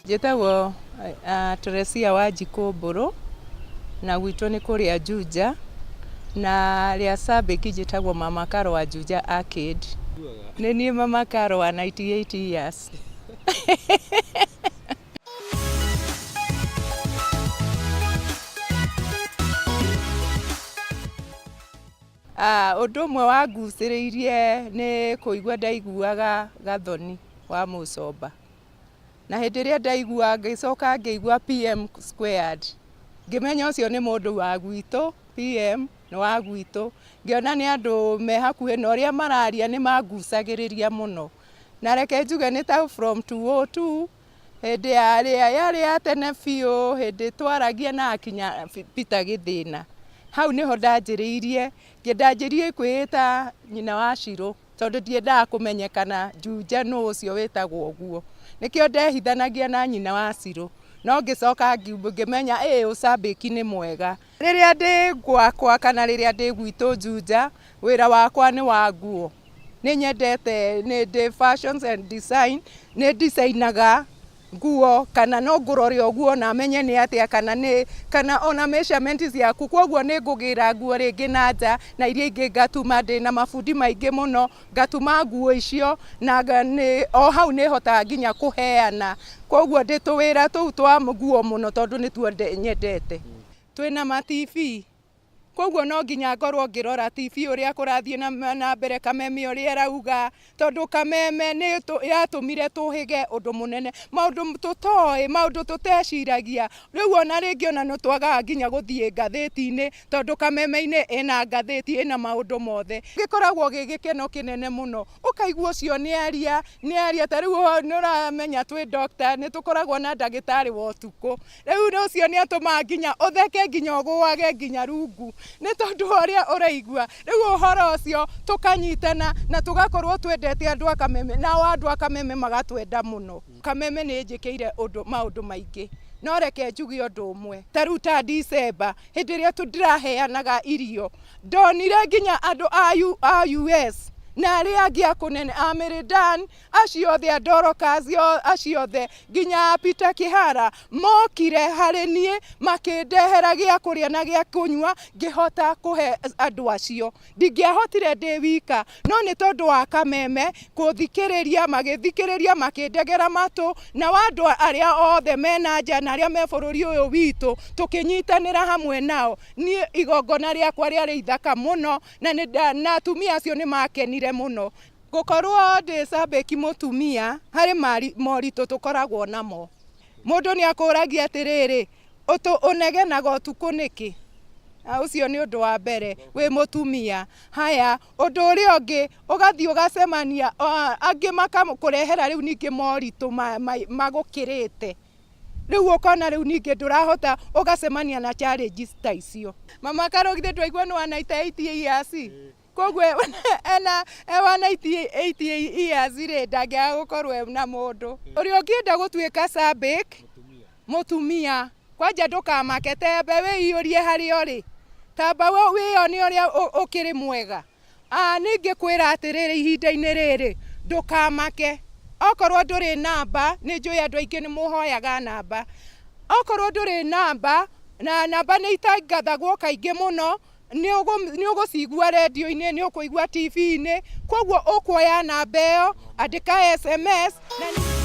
Njĩtagwo Teresia Wanjikũ Mbũrũ, na gwitũ nĩ kũrĩa Juja, na rĩa Sabiki njĩtagwo Mama Caro wa Juja Arcade. Nĩ niĩ Mama Caro wa 98 years. Ũndũ ũmwe wangucĩrĩirie nĩ kũigua ndaiguaga Gathoni wa Mũcomba. Na hĩndĩ ĩrĩa ndaigua ngĩcoka ngĩigua PM squared, ngĩmenya ũcio nĩ mũndũ wa gwitũ, PM nĩ wa gwitũ. Ngĩona nĩ andũ me hakuhĩ na ũrĩa mararia nĩ mangucagĩrĩria mũno. Na reke njuge nĩ ta from 202, hĩndĩ ĩrĩa yarĩ ya tene biũ, hĩndĩ twaragia na akinya Peter Gĩthĩna. Hau nĩho ndanjĩrĩirie, ndanjĩrĩirie kwĩĩta nyina wa Shirũ. Tondũ ndiendaga kũmenyekana Juja nũ ũcio wĩtagwo ũguo. Nĩkĩo ndehithanagia na nyina wa Cirũ. No ngĩcoka ngĩmenya ĩ ũcambĩki nĩ mwega. Rĩrĩa ndĩ gwakwa kana rĩrĩa ndĩ gwitũ Juja, wĩra wakwa nĩ wa nguo. Nĩ nyendete, nĩ ndĩ fashions and design, nĩ ndicainaga nguo kana no ngũrore ũguo na menye nĩ atĩa kana nĩ kana ona measurement ciaku kwoguo nĩ ngũgĩra nguo rĩngĩ na nja na iria ingĩ ngatuma ndĩ na mabundi maingĩ mũno ngatuma nguo icio na nĩ o hau nĩ hotaga nginya kũheana kwoguo ndĩ tũwĩra tũu twa nguo mũno tondũ nĩtuo nyendete. Twĩna ma TV Kwoguo no nginya ngorwo ngĩrora TV ũrĩa kũrathiĩ na mbere, Kameme ũrĩa ĩrauga, tondũ Kameme nĩ yatũmire tũhĩge ũndũ mũnene, maũndũ tũtoĩ, maũndũ tũteciragia. Rĩu ona rĩngĩ ona nĩ twagaga nginya gũthiĩ ngathĩti-inĩ, tondũ Kameme-inĩ ĩna ngathĩti, ĩna maũndũ mothe. Gĩkoragwo gĩ gĩkeno kĩnene mũno, ũkaigua ũcio nĩ aria, nĩ aria, ta rĩu nĩ ũramenya twĩ doctor, nĩ tũkoragwo na ndagĩtarĩ wa ũtukũ. Rĩu ũcio nĩ atũmaga nginya ũtheke nginya ũgũage nginya rungu nĩ tondũ wa ũrĩa ũraigua. Rĩu ũhoro ũcio tũkanyitana na tũgakorwo twendete andũ a Kameme nao andũ a Kameme magatwenda mũno. Kameme nĩ ĩnjĩkĩire ũndũ maũndũ maingĩ no reke njuge ũndũ ũmwe. Ta rĩu ta December hĩndĩ ĩrĩa ndĩraheanaga irio ndonire nginya andũ a US na arĩa angĩ a kũnene a Meridan Acio othe a Dorcas, acio othe nginya Peter Kĩhara mokire harĩ niĩ makĩndehera gĩa kũrĩa na gĩa kũnyua ngĩhota kũhe andũ acio. Ndingĩahotire ndĩ wika no nĩ tondũ wa Kameme kũthikĩrĩria, magĩthikĩrĩria makĩndegera matũ nao andũ arĩa othe me na nja na arĩa me bũrũri ũyũ witũ tũkĩnyitanĩra hamwe nao. Niĩ igongona rĩakwa rĩarĩ ithaka mũno na atumia acio nĩ makenire mũno. Gũkorwo ndĩ cambĩki mũtumia harĩ moritũ tũkoragwo namo. Mũndũ nĩ akũragia atĩrĩrĩ, ũnegenaga ũtukũ nĩkĩ? Ũcio nĩ ũndũ wa mbere wĩ mũtumia. Haya, ũndũ ũrĩa ũngĩ, ũgathiĩ ũgacemania, angĩ makakũrehera rĩu ningĩ moritũ magũkĩrĩte. Rĩu ũkona rĩu ningĩ ndũrahota, ũgacemania na challenges ta icio. Mama Carol githĩ ndwaigua nĩ wa 98 years? Koguo ena e wa 98 years rĩ ndangĩaga gũkorwo na mũndũ. Ũrĩa ũngĩenda gũtuĩka Sabik mũtumia kwanja ndũkamake tembe wĩiyũrie harĩa ũrĩ tamba wĩyone ũrĩa ũkĩrĩ mwega. Ningĩ kwĩra atĩrĩrĩ ihinda-inĩ rĩrĩ ndũkamake okorwo ndũrĩ namba nĩ njũĩ andũ aingĩ nĩ mũhoyaga namba okorwo ndũrĩ namba na namba nĩ itangathagwo kaingĩ mũno nĩ ũgũcigua rendio-inĩ, nĩ ũkũigua TV-inĩ, kwoguo ũkuoya namba ĩyo, andĩka SMS na...